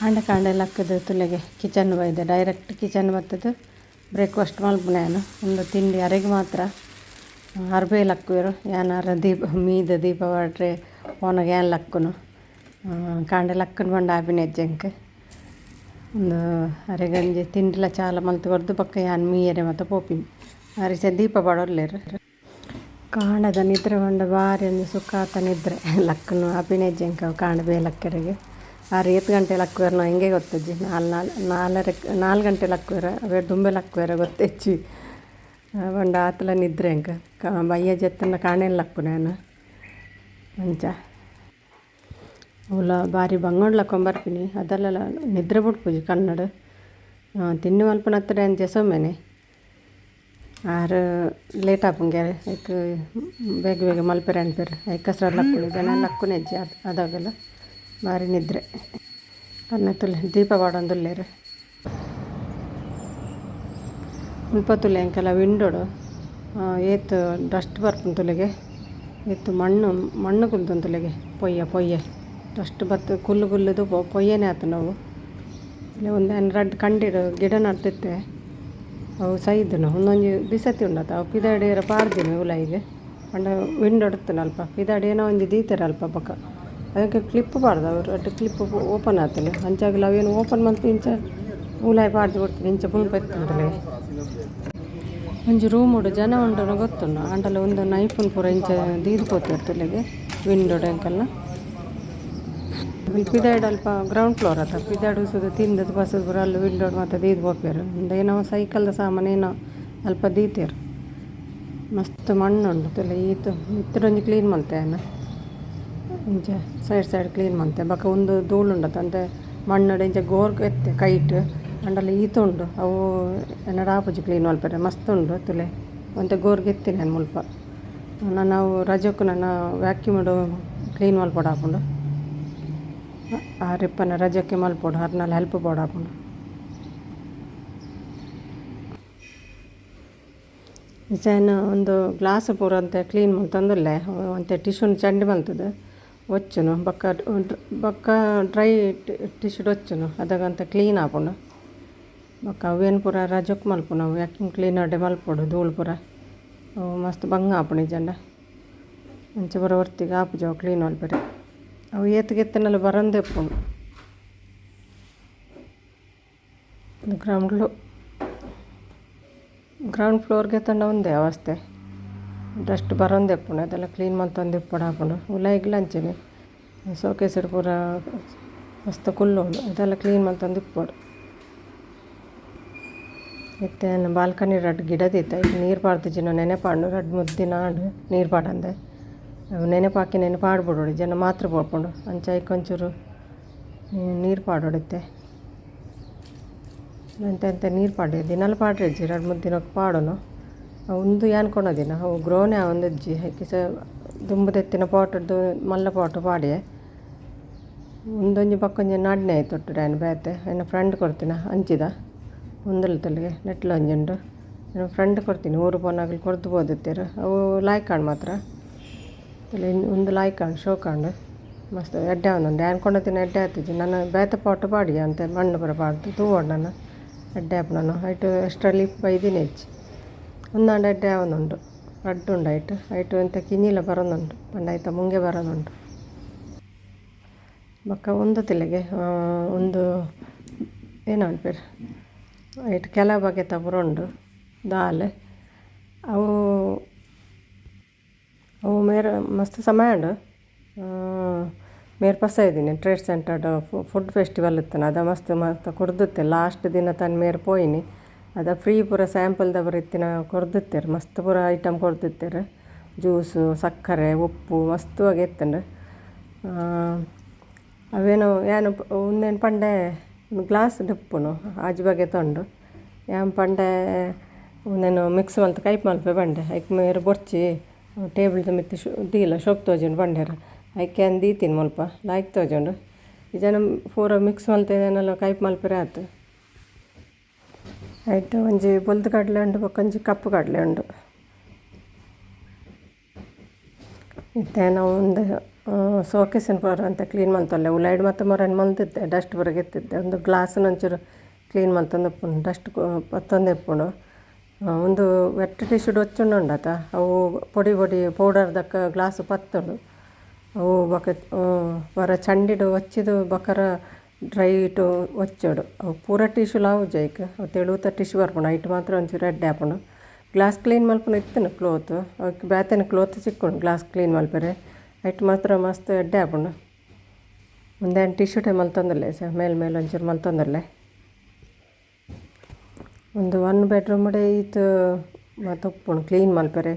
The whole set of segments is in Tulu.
ಕಾಂಡೆ ಕಾಂಡೆ ಲಕ್ಕದ ತುಲೆಗೆ ಕಿಚನ್ ಬೈದೆ ಡೈರೆಕ್ಟ್ ಕಿಚನ್ ಬತ್ತದು ಬ್ರೇಕ್ಫಾಸ್ಟ್ ಮಲ್ಪುನೆ ಯಾನ್ ಉಂದು ತಿಂಡಿ ಅರೆಗ್ ಮಾತ್ರ ಅರ್ಬೆ ಲಕ್ಕುವೆರು ಯಾನಾರ ದೀಪ ಮೀದ ದೀಪ ಪಾಡ್ರೆ ಪೋನಗ ಯಾನ್ ಲಕ್ಕುನು ಕಾಂಡೆ ಲಕ್ಕುನು ಪಂಡ ಆಪಿನ ಎಂಕ್ ಉಂದು ಅರೆಗಂಜಿ ತಿಂಡಿಲ ಚಾಲ ಮಲ್ತ್ ಕೊರ್ದು ಬೊಕ್ಕ ಯಾನ್ ಮೀಯೆರೆ ಮಾತ ಪೋಪಿನಿ ಅರಿಚ ದೀಪ ಪಾಡೊಲ್ಲೆರ್ ಕಾಂಡೆದ ನಿದ್ರೆ ಪಂಡ ಬಾರಿ ಒಂಜಿ ಸುಖ ಆತ ನಿದ್ರೆ ಲಕ್ಕುನು ಆಪಿನ ಎಂಕ್ ಅವು ಕಾಂಡೆ ಬೇಗ ಲಕ್ಕೆರೆಗ್ ಆರು ಏತ್ ಗಂಟೆ ಲಕ್ಕುವೆರ್ನ ಎಂಗೆ ಗೊತ್ತಿಜ್ಜಿ ನಾಲ್ ನಾಲ್ ನಾಲರೆ ನಾಲ್ ಗಂಟೆ ಲಕ್ಕುವೆರ್ ಅವೆ ದುಂಬೆ ಲಕ್ಕುವೆರ ಗೊತ್ತಿಜ್ಜಿ ಪಂಡ ಆತಲ ನಿದ್ರೆ ಎಂಕ್ ಬಯ್ಯ ಜೆತ್ತುಂಡ ಕಾಣೆಲ್ ಲಕ್ಕುನೆ ಯಾನ್ ಅಂಚ ಅವ್ಲ ಬಾರಿ ಬಂಗೋಡ್ ಲಕ್ಕೊಂದು ಬರ್ಪಿನಿ ಅದೆಲ್ಲ ನಿದ್ರೆ ಬುಡ್ಪುಜಿ ಕಣ್ಣಡ್ ತಿಂಡಿ ಮಲ್ಪುನತ್ತಡ ಯಾನ್ ಜೆಸೊಮ್ಮೆನೆ ಆರು ಲೇಟ್ ಆಪುಂಗೆ ಐಕ್ ಬೇಗ ಬೇಗ ಮಲ್ಪೆರೆ ಅನ್ಪೆರ್ ಐಕ್ ಕಸ್ರ ಲಕ್ಕುನಿ ಜನ ಲಕ್ಕುನೆ ಇಜ್ಜಿ ಅದಾಗಲ ಬಾರಿ ನಿದ್ರೆ ಅನ್ನ ತುಲೆ ದೀಪ ಪಾಡೊಂದುಲ್ಲೆರ್ ಮುಲ್ಪ ತುಲೆ ಎಂಕಲ ವಿಂಡೋಡು ಏತ್ ಡಸ್ಟ್ ಬರ್ಪುಂಡು ತುಲೆಗೆ ಏತ್ ಮಣ್ಣು ಮಣ್ಣು ಕುಲ್ದುಂಡು ತುಲೆಗೆ ಪೊಯ್ಯ ಪೊಯ್ಯೆ ಡಸ್ಟ್ ಬತ್ತ್ ಕುಲ್ಲು ಕುಲ್ಲುದು ಪೊಯ್ಯೆನೆ ಆತುಂಡು ಅವು ಒಂದ್ ಯಾನ್ ರಡ್ಡ್ ಕಂಡಿಡ್ ಗಿಡ ನಡ್ತಿತ್ತೆ ಅವು ಸೈದುನು ಉಂದೊಂಜಿ ಬಿಸತ್ತಿ ಉಂಡತ ಅವು ಪಿದಾಡಿ ಏರ ಪಾಡ್ದಿನಿ ಉಲಾಯಿಗ್ ಪಂಡ ವಿಂಡೋಡ್ ಇತ್ತುಂಡು ಅಲ್ಪ ಪಿದಾಡಿ ಏನೋ ಒಂಜಿ ದೀತೆರ್ ಅಲ್ಪ ಬೊಕ ಅವೆಕ್ ಕ್ಲಿಪ್ ಪಾಡ್ದ ಅವು ರಡ್ಡ್ ಕ್ಲಿಪ್ ಓಪನ್ ಆತುಂಡು ಅಂಚಾಗ್ಲ ಅವೇನು ಓಪನ್ ಮಲ್ತ್ ಇಂಚ ಉಲಾಯಿ ಪಾಡ್ದ್ ಕೊಡ್ತೀನಿ ಇಂಚ ಪುಲ್ಪ ಇತ್ತುಂಡು ಒಂಜಿ ರೂಮುಡು ಜನ ಉಂಡುನ ಗೊತ್ತುಂಡು ಆಂಡಲ ಉಂದು ನೈಫುನ್ ಪೂರ ಇಂಚ ದೀದ್ ಪೋತೆರ್ ತುಲೆಗೆ ವಿಂಡೋಡ್ ಎಂಕಲ್ನ ಪಿದಾಯ್ಡ್ ಅಲ್ಪ ಗ್ರೌಂಡ್ ಫ್ಲೋರ್ ಅತ ಪಿದಾಯ್ಡ್ ಉಸುದು ತಿಂದದ್ ಬಸದ್ ಪೂರ ಅಲ್ಲ ವಿಂಡೋಡ್ ಮಾತ ದೀದ್ ಪೋಪೆರ್ ಉಂದು ಏನೋ ಸೈಕಲ್ದ ಸಾಮಾನ್ ಏನೋ ಅಲ್ಪ ದೀತೆರ್ ಮಸ್ತ್ ಮಣ್ಣು ಉಂಡು ತುಲೆ ಈತ್ ಮಿತ್ತುಡೊಂಜಿ ಕ್ಲೀನ್ ಮಲ್ತೆ ಯಾನ್ ಇಂಚ ಸೈಡ್ ಸೈಡ್ ಕ್ಲೀನ್ ಮಲ್ತೆ ಬೊಕ ಉಂದು ಧೂಳು ಉಂಡತ ಅಂತೆ ಮಣ್ಣುಡು ಇಂಚ ಗೋರ್ಗ್ ಎತ್ತೆ ಕೈಟ್ ಅಂಡಲ ಈತ್ ಉಂಡು ಅವು ಎನ್ನಡ ಆಪುಜಿ ಕ್ಲೀನ್ ಮಲ್ಪೆರೆ ಮಸ್ತ್ ಉಂಡು ತುಲೆ ಒಂತೆ ಗೋರ್ಗ್ ಎತ್ತಿನಿ ಯಾನ್ ಮುಲ್ಪ ನನ ಅವು ರಜೆಕ್ ನನ ವ್ಯಾಕ್ಯೂಮ್ಡ್ ಕ್ಲೀನ್ ಮಲ್ಪೊಡಾಪುಂಡು ಆರ್ ಇಪ್ಪನ ರಜೆಕ್ಕೆ ಮಲ್ಪೊಡು ಅರ್ನಲ ಹೆಲ್ಪ್ ಬೋಡಾಪುಂಡು ಇಚೇನ ಉಂದು ಗ್ಲಾಸ್ ಪೂರ ಒಂತೆ ಕ್ಲೀನ್ ಮಲ್ತೊಂದುಲ್ಲೆ ಒಂತೆ ಟಿಶ್ಯೂನ್ ಚಂಡಿ ಮಲ್ತುದು ಒಚ್ಚುನು ಬೊಕ್ಕ ಬೊಕ್ಕ ಡ್ರೈ ಟಿಶ್ಯೂಡ್ ಒಚ್ಚುನು ಅದಗ ಒಂತೆ ಕ್ಲೀನ್ ಆಪುಂಡು ಬೊಕ್ಕ ಅವೇನು ಪೂರ ರಜೆಕ್ ಮಲ್ಪುನು ವ್ಯಾಕ್ಯೂಮ್ ಕ್ಲೀನರ್ಡೆ ಮಲ್ಪೊಡು ಧೂಳು ಪೂರ ಅವು ಮಸ್ತ್ ಬಂಗ ಆಪುಂಡು ಇಜ್ಜಂಡ ಅಂಚ ಪೂರ ಒರ್ತಿಗ್ ಆಪುಜಿ ಅವು ಕ್ಲೀನ್ ಮಲ್ಪೆರೆ ಅವು ಏತ್ಗ್ ಎತ್ತುಂಡಲ ಬರಂದೆ ಇಪ್ಪುಂಡು ಗ್ರೌಂಡ್ ಗ್ರೌಂಡ್ ಫ್ಲೋರ್ ಗೆತ್ತಂಡ ಒಂದೇ ಅವಸ್ಥೆ ಡಸ್ಟ್ ಬರಂದೆ ಇಪ್ಪುಂಡು ಅದೆಲ್ಲ ಕ್ಲೀನ್ ಮಲ್ತೊಂದು ಇಪ್ಪೊಡು ಆಪುಂಡು ಉಲಾಯಿಗ್ಲ ಅಂಚನೆ ಸೋಕೇಸ್ಡ್ ಪೂರ ಮಸ್ತ್ ಕುಲ್ಲುಂಡು ಅದೆಲ್ಲ ಕ್ಲೀನ್ ಮಲ್ತೊಂದು ಇಪ್ಪೊಡು ಇತ್ತೆ ಯಾನ್ ಬಾಲ್ಕನಿ ರಡ್ಡ್ ಗಿಡ ದೀತ ಐಕ್ ನೀರು ಪಾಡ್ದಿಜಿನ ನೆನೆಪಾಂಡು ರಡ್ಡ್ ಮೂಜಿ ದಿನ ಆಂಡ್ ನೀರು ಪಾಡಂದೆ ಅವು ನೆನೆಪಾಕಿ ನೆನೆ ಪಾಡ್ಬಿಡೋಡು ಜನ ಮಾತ್ರ ಪೋಪುಂಡು ಅಂಚ ಐಕ್ ಒಂಚೂರು ನೀರು ಪಾಡೊಡು ಇತ್ತೆ ಎಂತ ಎಂತ ನೀರು ಪಾಡಿ ದಿನಲ ಪಾಡ್ರೆಜ್ಜಿ ರಡ್ಡ್ ಮೂಜಿ ದಿನಕ್ ಪಾಡುನು ಉಂದು ಯಾನ್ ಕೊನೊದಿನ ಅವು ಗ್ರೋನೆ ಆವೊಂದಿಜ್ಜಿ ಐಕ್ ಸ ದುಂಬು ದೆತ್ತಿನ ಪಾಟುಡ್ದು ಮಲ್ಲ ಪಾಟ್ ಪಾಡ್ಯೆ ಉಂದೊಂಜಿ ಬೊಕ್ಕೊಂಜಿ ನಡ್ನೆ ತೊಟ್ಟುಡು ಯಾನ್ ಬೇತೆ ಎನ್ನ ಫ್ರೆಂಡ್ ಕೊರ್ತಿನ ಅಂಚಿದ ಉಂದುಲ ತೂಲೆ ನೆಟ್ಲ ಒಂಜಿ ಉಂಡು ಎನ್ನ ಫ್ರೆಂಡ್ ಕೊರ್ತಿನಿ ಊರು ಪೋನಾಗ ಕೊರ್ದು ಪೋದಿತ್ತೆರ್ ಅವು ಲಾಯ್ಕ್ ಆಂಡ್ ಮಾತ್ರ ಉಂದು ಲಾಯ್ಕ್ ಆಂಡ್ ಶೋಕ್ ಆಂಡ್ ಮಸ್ತ್ ಎಡ್ಡೆ ಆವೊಂದುಂಡು ಯಾನ್ ಕೊನೊತಿನ ಎಡ್ಡೆ ಆತಿಜಿ ನನ ಬೇತೆ ಪಾಟ್ ಪಾಡಿಯೆ ಒಂತೆ ಮಣ್ಣು ಪೂರ ಪಾಡ್ದು ತೂವೊಡು ನನ ಎಡ್ಡೆ ಆಪುಂಡು ಐಟ್ ಎಕ್ಸ್ಟ್ರಾ ಲೀಫ್ ಬೈದಿನ ಇಜ್ಜಿ ಉಂದಾಂಡ ಎಡ್ಡೆ ಆವೊಂದುಂಡು ರಡ್ಡ್ ಉಂಡು ಐಟ್ ಐಟ್ ಒಂತೆ ಕಿನ್ನಿಲ ಬರೊಂದುಂಡು ಪಂಡ ಐತ ಮುಂಗೆ ಬರೊಂದುಂಡು ಬೊಕ್ಕ ಉಂದು ತಿಲೆಗೆ ಉಂದು ಏನ ಪನ್ಪೆರ್ ಐಟ್ ಕೆಲವು ಬಗೆತ ಪೂರ ಉಂಡು ದಾಲ್ ಅವು ಅವು ಮೇರ್ ಮಸ್ತ್ ಸಮಯ ಉಂಡು ಮೇರ್ ಪಸೈದಿನಿ ಟ್ರೇಡ್ ಸೆಂಟರ್ಡ್ ಫುಡ್ ಫೆಸ್ಟಿವಲ್ ಇತ್ತನ ಅದ ಮಸ್ತ್ ಮಸ್ತ್ ಕೊರ್ದಿತ್ತೆ ಲಾಸ್ಟ್ ದಿನ ತಾನ್ ಮೇರ್ ಪೋಯಿನಿ ಅದ ಫ್ರೀ ಪೂರ ಸ್ಯಾಂಪಲ್ ದ ಪೂರ ಇತ್ತಿನ ಕೊರ್ದಿತ್ತೆರ್ ಮಸ್ತ್ ಪೂರ ಐಟಮ್ ಕೊರ್ದಿತ್ತೆರ್ ಜ್ಯೂಸು ಸಕ್ಕರೆ ಉಪ್ಪು ಮಸ್ತ್ ಬಗೆ ಇತ್ತುಂಡು ಅವೇನು ಯಾನ್ ಉಂದೆನ್ ಪಂಡೆ ಗ್ಲಾಸ್ ಇಪ್ಪುನು ಆಜಿ ಬಗೆತ ಉಂಡು ಯಾನ್ ಪಂಡೆ ಉಂದೆನ್ ಮಿಕ್ಸ್ ಮಲ್ತ್ ಕೈಪ್ ಮಲ್ಪೆ ಪಂಡೆ ಐಕ್ ಮೇರ್ ಬೊರ್ಚಿ ಟೇಬಲ್ದ ಮಿತ್ತ್ ದೀಲ ಶೋಕ್ ತೋಜುಂಡು ಪಂಡೆರ್ ಐಕ್ ಯಾನ್ ದೀತಿನಿ ಮುಲ್ಪ ಲಾಯ್ಕ್ ತೋಜುಂಡು ಇಜ್ಜಾಂಡ ಪೂರ ಮಿಕ್ಸ್ ಮಲ್ತ್ ಏನಾಲ ಕೈಪ್ ಮಲ್ಪೆರೆ ಆತು ಐಟ್ ಒಂಜಿ ಬೊಲ್ದು ಕಡಲೆ ಉಂಡು ಬೊಕ್ಕ ಒಂಜಿ ಕಪ್ಪು ಕಡಲೆ ಉಂಡು ಇತ್ತೆ ನಾವು ಉಂದು ಸೋಕೇಸನ್ ಪೂರ ಅಂತ ಕ್ಲೀನ್ ಮಲ್ತೊಲ್ಲೆ ಉಲೈಡ್ ಮಾತ ಮೊರನ್ ಮಲ್ತಿತ್ತೆ ಡಸ್ಟ್ ಪೂರ ಗೆತ್ತಿತ್ತೆ ಒಂದು ಗ್ಲಾಸ್ನ ಒಂಚೂರು ಕ್ಲೀನ್ ಮಲ್ತೊಂದು ಉಪ್ಪುಂಡು ಡಸ್ಟ್ ಪತ್ತೊಂದು ಉಪ್ಪುಂಡು. ಉಂದು ವೆಟ್ ಟಿಶ್ಯೂಡ್ ಒಚ್ಚುಂಡು ಉಂಡತ ಅವು ಪೊಡಿ ಪೊಡಿ ಪೌಡರ್ ದಕ್ಕ ಗ್ಲಾಸ್ ಪತ್ತುಂಡು ಅವು ಬೊಕ ವರ ಚಂಡಿಡ್ ಒಚ್ಚಿದ್ ಬೊಕರ ಡ್ರೈ ಇಟ್ಟು ಒಚ್ಚೊಡು ಅವು ಪೂರ ಟಿಶ್ಯೂಲ ಆವುಜಿ ಐಕ್ ಅವು ತೆಳುತ ಟಿಶ್ಯೂ ಬರ್ಪುಂಡು ಐಟ್ ಮಾತ್ರ ಒಂಚೂರು ಎಡ್ಡೆ ಆಪುಂಡು. ಗ್ಲಾಸ್ ಕ್ಲೀನ್ ಮಲ್ಪುನ ಇತ್ತುಂಡು ಕ್ಲೋತ್ ಅವು ಬೇತೆನ ಕ್ಲೋತ್ ಸಿಕ್ಕುಂಡು ಗ್ಲಾಸ್ ಕ್ಲೀನ್ ಮಲ್ಪೆರೆ ಐಟ್ ಮಾತ್ರ ಮಸ್ತ್ ಎಡ್ಡೆ ಆಪುಂಡು. ಉಂದೆನ್ ಟಿಶ್ಯೂಟೆ ಮಲ್ತೊಂದುಲ್ಲೆ ಮೇಲ್ ಮೇಲ್ ಒಂಚೂರು ಮಲ್ತೊಂದುಲ್ಲೆ. ಒಂದು ಒನ್ ಬೆಡ್ರೂಮ್ ಈತ್ ಮಾತ ಉಪ್ಪುಂಡು ಕ್ಲೀನ್ ಮಲ್ಪೆರೆ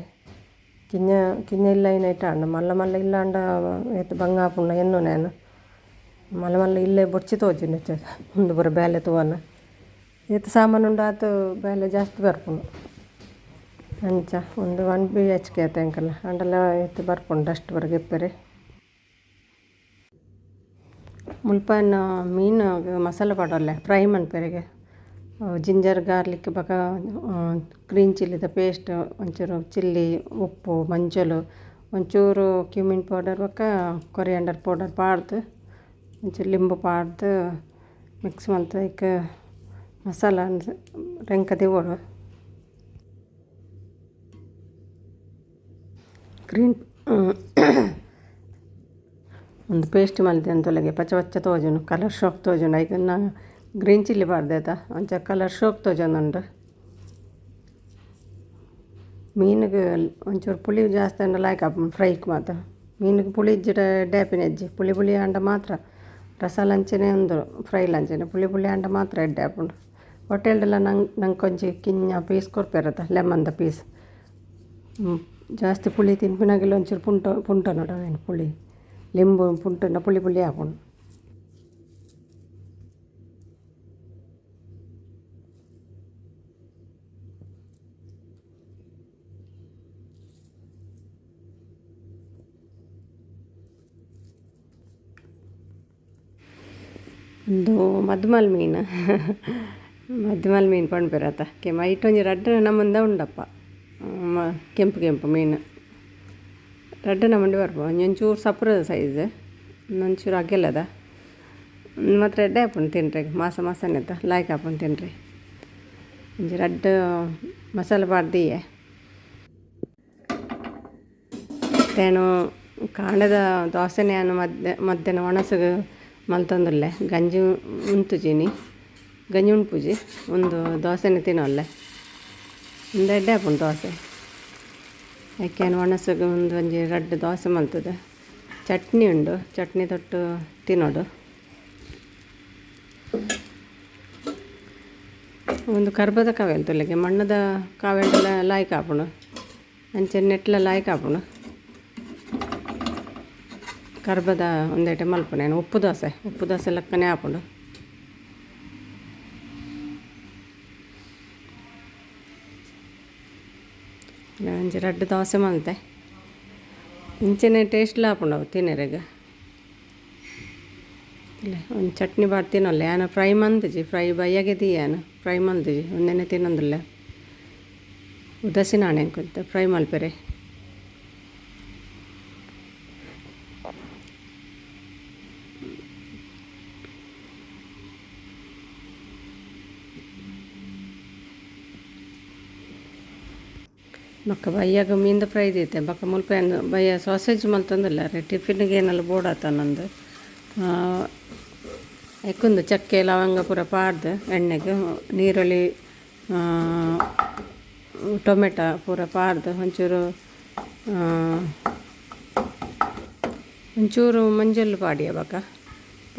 ಕಿನ್ನ ಕಿನ್ನ ಇಲ್ಲ ಐನ ಆಂಡ ಮಲ್ಲ ಮಲ್ಲ ಇಲ್ಲ ಆಂಡ ಏತ್ ಬಂಗ ಆಪುಂಡು ಎನ್ನುನೆ ಯಾನ್ ಮಲ್ಲ ಮಲ್ಲ ಇಲ್ಲೇ ಬೊಡ್ಚಿ ತೋಜುಂಡು ಉಂದು ಪೂರ ಬೇಲೆ ತೂವನ ಏತ್ ಸಾಮಾನು ಉಂಡು ಆತ್ ಬೇಲೆ ಜಾಸ್ತಿ ಬರ್ಪುಂಡು. ಅಂಚ ಉಂದು 1 BHK ಆತ ಎಂಕಲ್ನ ಆಂಡಲ ಏತ್ ಬರ್ಪುಂಡು ಡಸ್ಟ್ ಪೂರ ಗೆಪ್ಪೆರೆ. ಮುಲ್ಪ ಮೀನು ಮಸಾಲೆ ಪಾಡೊಲ್ಲೆ ಫ್ರೈ ಮನ್ಪೆರೆಗೆ ಜಿಂಜರ್ ಗಾರ್ಲಿಕ್ ಬೊಕ ಗ್ರೀನ್ ಚಿಲ್ಲಿದ ಪೇಸ್ಟ್ ಒಂಚೂರು ಚಿಲ್ಲಿ ಉಪ್ಪು ಮಂಜಲ್ ಒಂಚೂರು ಕ್ಯೂಮಿನ್ ಪೌಡರ್ ಬೊಕ ಕೊರಿಯಾಂಡರ್ ಪೌಡರ್ ಪಾಡ್ದು ಒಂಚೂರು ಲಿಂಬು ಪಾಡ್ದು ಮಿಕ್ಸ್ ಮಲ್ತ್ ಐಕ್ ಮಸಾಲ ರೆಂಕ ದೀವೊಡು. ಗ್ರೀನ್ ಒಂದು ಪೇಸ್ಟ್ ಮಲ್ತೊಂತೊಲೆಗೆ ಪಚ್ಚ ಪಚ್ಚ ತೋಜುಂಡು ಕಲರ್ ಶೋಕ್ ತೋಜುಂಡು ಐಕ್ ಗ್ರೀನ್ ಚಿಲ್ಲಿ ಪಾಡ್ದೆತ ಒಂಚ ಕಲರ್ ಶೋಕ್ ತೋಜೊಂದುಂಡು. ಮೀನುಗ್ ಒಂಚೂರು ಪುಳಿ ಜಾಸ್ತಿ ಆಂಡ ಲಾಯ್ಕ್ ಆಪುಂಡು ಫ್ರೈಕ್ ಮಾತ. ಮೀನುಗ್ ಪುಳಿ ಇಜ್ಜಿಡ ಎಡ್ಡೆ ಆಪಿನ ಇಜ್ಜಿ ಪುಳಿ ಪುಳಿ ಆಂಡ ಮಾತ್ರ ರಸಾಲ ಅಂಚನೆ ಉಂದು ಫ್ರೈಲ ಅಂಚನೆ ಪುಳಿ ಪುಳಿ ಆಂಡ ಮಾತ್ರ ಎಡ್ಡೆ ಆಪುಂಡು. ಹೋಟೆಲ್ಡೆಲ ನಂಗೆ ನಂಕೊಂಜಿ ಕಿನ್ನ ಪೀಸ್ ಕೊರ್ಪೆರತ ಲೆಮನ್ದ ಪೀಸ್. ಜಾಸ್ತಿ ಪುಳಿ ತಿನ್ಪಿನಾಗೆಲ್ಲ ಒಂಚೂರು ಪುಂಟ ಪುಂಟ ನೋಡು ಅವೇನು ಪುಳಿ ಲಿಂಬು ಪುಂಟುಂಡ ಪುಳಿ ಪುಳಿ ಆಪುಂಡು. ಉಂದು ಮದ್ಮಲ್ ಮೀನು ಮದ್ಮಲ್ ಮೀನು ಪನ್ಪೆರತ ಕೆಮ್ಮ ಐಟ್ ಒಂಜಿ ರಡ್ಡ್ ನಮೂನೆದ ಉಂಡಪ್ಪ ಕೆಂಪು ಕೆಂಪು ಮೀನು ರಡ್ಡ್ ನಮೂನೆ ಬರ್ಪ ಒಂಜೊಂಚೂರು ಸಪ್ರದ ಸೈಜ್ ಒಂಚೂರು ಅಗೆಲದ ಮಾತ್ರ ಎಡ್ಡೆ ಆಪುಂಡು ತಿನ್ರೆಗ್ ಮಾಸ ಮಾಸನೆತ ಲಾಯ್ಕ್ ಆಪುಂಡು ತಿನ್ರೆ. ಒಂಜಿ ರಡ್ಡ್ ಮಸಾಲೆ ಪಾಡ್ದ್ ದೀಯೆ. ತೇನು ಕಾಂಡೆದ ದೋಸೆನೆ ಯಾನ್ ಮಧ್ಯಾಹ್ನ ಒಣಸುಗು ಮಲ್ತೊಂದುಲ್ಲೆ ಗಂಜಿ ಉಂತುಜಿನಿ ಗಂಜಿ ಉನ್ಪುಜಿ ಉಂದು ದೋಸೆನೆ ತಿನೊಲ್ಲೆ ಉಂದು ಎಡ್ಡೆ ಆಪುಂಡು ದೋಸೆ. ಐಕ್ ಯಾನ್ ಒಣಸುಗು ಉಂದು ಒಂಜಿ ರಡ್ಡ್ ದೋಸೆ ಮಲ್ತುದು ಚಟ್ನಿ ಉಂಡು ಚಟ್ನಿ ತೊಟ್ಟು ತಿನೊಡು. ಉಂದು ಕರ್ಬದ ಕಾವೆಲ್ ತುಲೆಗೆ ಮಣ್ಣುದ ಕಾವೆಲ್ಡ್ ಲಾಯ್ಕ್ ಆಪುಂಡು ಅಂಚನೆ ನೆಟ್ಲ ಲಾಯ್ಕ್ ಆಪುಂಡು. ಕರ್ಬದ ಉಂದೆಟೆ ಮಲ್ಪುನೆ ಉಪ್ಪು ದೋಸೆ ಉಪ್ಪು ದೋಸೆ ಲೆಕ್ಕನೆ ಆಪುಂಡು. ಒಂಜಿ ರಡ್ಡ್ ದೋಸೆ ಮಲ್ತೆ ಇಂಚನೆ ಟೇಸ್ಟ್ಲ ಆಪುಂಡು ಅವು ತಿನರೆಗ್. ಒಂಜಿ ಚಟ್ನಿ ಪಾಡ್ದ್ ತಿನೊಲ್ಲೆ ಯಾನ್ ಫ್ರೈ ಮಲ್ತಿಜಿ ಫ್ರೈ ಬಯ್ಯಗೆ ದೀಯೆ ಯಾನ್ ಫ್ರೈ ಮಲ್ತಿಜಿ ಉಂದೆನೆ ತಿನೊಂದುಲ್ಲೆ ಉದಾಸೀನ ಆಂಡ್ ಎಂಕ್ ಒಂತೆ ಫ್ರೈ ಮಲ್ಪೆರೆ. ಬೊಕ ಬಯ್ಯಗ್ ಮೀನ್ದ ಫ್ರೈ ದೀತೆ ಬೊಕ ಮುಲ್ಪ ಯಾನ್ ಬಯ್ಯ ಸಾಸೇಜ್ ಮಲ್ತೊಂದುಲ್ಲೆ ಟಿಫಿನ್ಗ್ ಏನಲ ಬೋಡಾತ ನಂದು. ಐಕೊಂದು ಚಕ್ಕೆ ಲವಂಗ ಪೂರ ಪಾಡ್ದು ಎಣ್ಣೆಗ್ ನೀರುಳ್ಳಿ ಟೊಮೆಟೊ ಪೂರ ಪಾಡ್ದು ಒಂಚೂರು ಒಂಚೂರು ಮಂಜಲ್ ಪಾಡಿಯ ಬೊಕ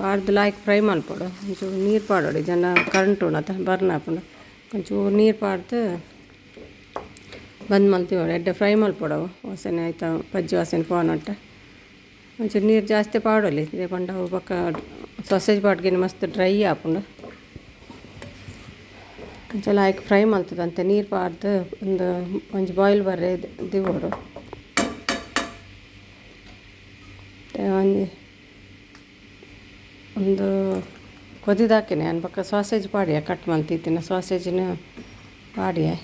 ಪಾಡ್ದು ಲಾಯ್ಕ್ ಫ್ರೈ ಮಲ್ಪೊಡು ಒಂಚೂರು ನೀರು ಪಾಡೊಡು ಇಜ್ಜಾಂಡ ಕರಂಟು ಉಂಡತ ಬರ್ನ್ ಆಪುಂಡು ಒಂಚೂರು ನೀರು ಪಾಡ್ದು ಬಂದ್ ಮಲ್ತಿವೊಡು ಎಡ್ಡೆ ಫ್ರೈ ಮಲ್ಪೊಡು ಅವು ವಾಸನೆ ಐತ ಪಜ್ಜಿ ವಾಸನೆ ಪೋವನಟ್ಟ ಒಂಚೂರು ನೀರು ಜಾಸ್ತಿ ಪಾಡೊಲಿ ದಾಯೆ ಪಂಡ ಅವು ಬೊಕ ಸಾಸೇಜ್ ಪಾಡ್ಗಿನ ಮಸ್ತ್ ಡ್ರೈ ಆಪುಂಡು. ಅಂಚ ಲಾಯ್ಕ್ ಫ್ರೈ ಮಲ್ತುದು ಅಂತೆ ನೀರು ಪಾಡ್ದು ಒಂದು ಒಂಜಿ ಬಾಯ್ಲ್ ಬರ್ರೆ ದೀವೊಡು. ಒಂಜಿ ಒಂದು ಕೊದಿದಾಕಿನಿ ಯಾನ್ ಬೊಕ ಸಾಸೇಜ್ ಪಾಡಿಯೆ ಕಟ್ ಮಲ್ತಿತ್ತಿನ ಸಾಸೇಜಿನ ಪಾಡಿಯೆ.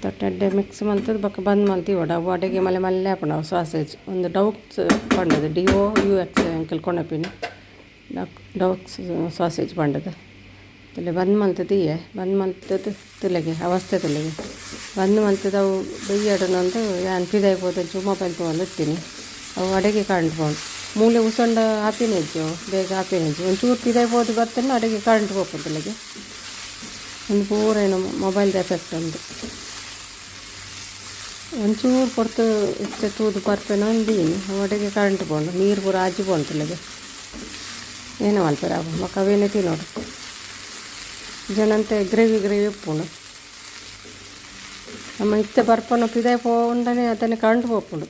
ತೊಟ್ಟೆಡ್ಡೆ ಮಿಕ್ಸ್ ಮಲ್ತುದು ಬೊಕ ಬಂದ್ ಮಲ್ತ್ ದೀವೊಡು ಅವು ಅಡೆಗೆ ಮಲ್ಲೆ ಮಲ್ಲೆ ಆಪುಂಡು ಅವು ಸಾಸೇಜ್ ಉಂದು ಡೌಕ್ಸ್ ಪಂಡುದು DOUX ಎಂಕುಲು ಕೊನಪಿನಿ ಡೌಕ್ಸ್ ಸಾಸೇಜ್ ಪಂಡುದು. ತೂಲೆ ಬಂದ್ ಮಲ್ತ್ ದೀಯೆ ಬಂದ್ ಮಲ್ತುದು ತೂಲೆಗೆ ಅವಸ್ಥೆ ತೂಲೆಗೆ ಬಂದ್ ಮಲ್ತುದು ಅವು ಬೆಯ್ಯಡನೊಂದು ಯಾನ್ ಪಿದಾಯಿ ಪೋದು ಮೊಬೈಲ್ ತೂವೊಂದು ಇತ್ತೀನಿ ಅವು ಅಡೆಗೆ ಕರೆಂಟ್ ಪೋಂಡು ಮೂಲೆ ಉಸೊಂಡ ಆಪಿನ ಇಜ್ಜಿ ಅವು ಬೇಗ ಆಪಿನ ಇಜ್ಜಿ ಒಂಚೂರು ಪಿದಾಯಿ ಪೋದು ಬತ್ತುಂಡ ಅಡೆಗೆ ಕರೆಂಟ್ ಪೋಪುಂಡು ತೂಲೆಗೆ. ಉಂದು ಪೂರ ಏನು ಮೊಬೈಲ್ದ ಎಫೆಕ್ಟ್ ಉಂದು. ಒಂಚೂರು ಪೊರ್ತು ಇತ್ತೆ ತೂದು ಬರ್ಪೆನ ಅಂದೀನಿ ಅವು ಅಡೆಗೆ ಕರೆಂಟ್ ಪೋಂಡು ನೀರು ಪೂರ ಆಜಿ ಪೋಂಡು ತೂಲೆಗೆ. ಏನ ಮಲ್ಪೆರೆ ಆವು ಬೊಕ ಅವೇನೆ ತಿನೊಡು ಜನಂತೆ ಗ್ರೇವಿ ಗ್ರೇವಿ ಉಪ್ಪುಂಡು. ನಮ್ಮ ಇತ್ತೆ ಬರ್ಪನ ಪಿದಾಯಿ ಪೋಂಡನೆ ಅತನೆ ಕರೆಂಟ್ ಪೋಪುಂಡು.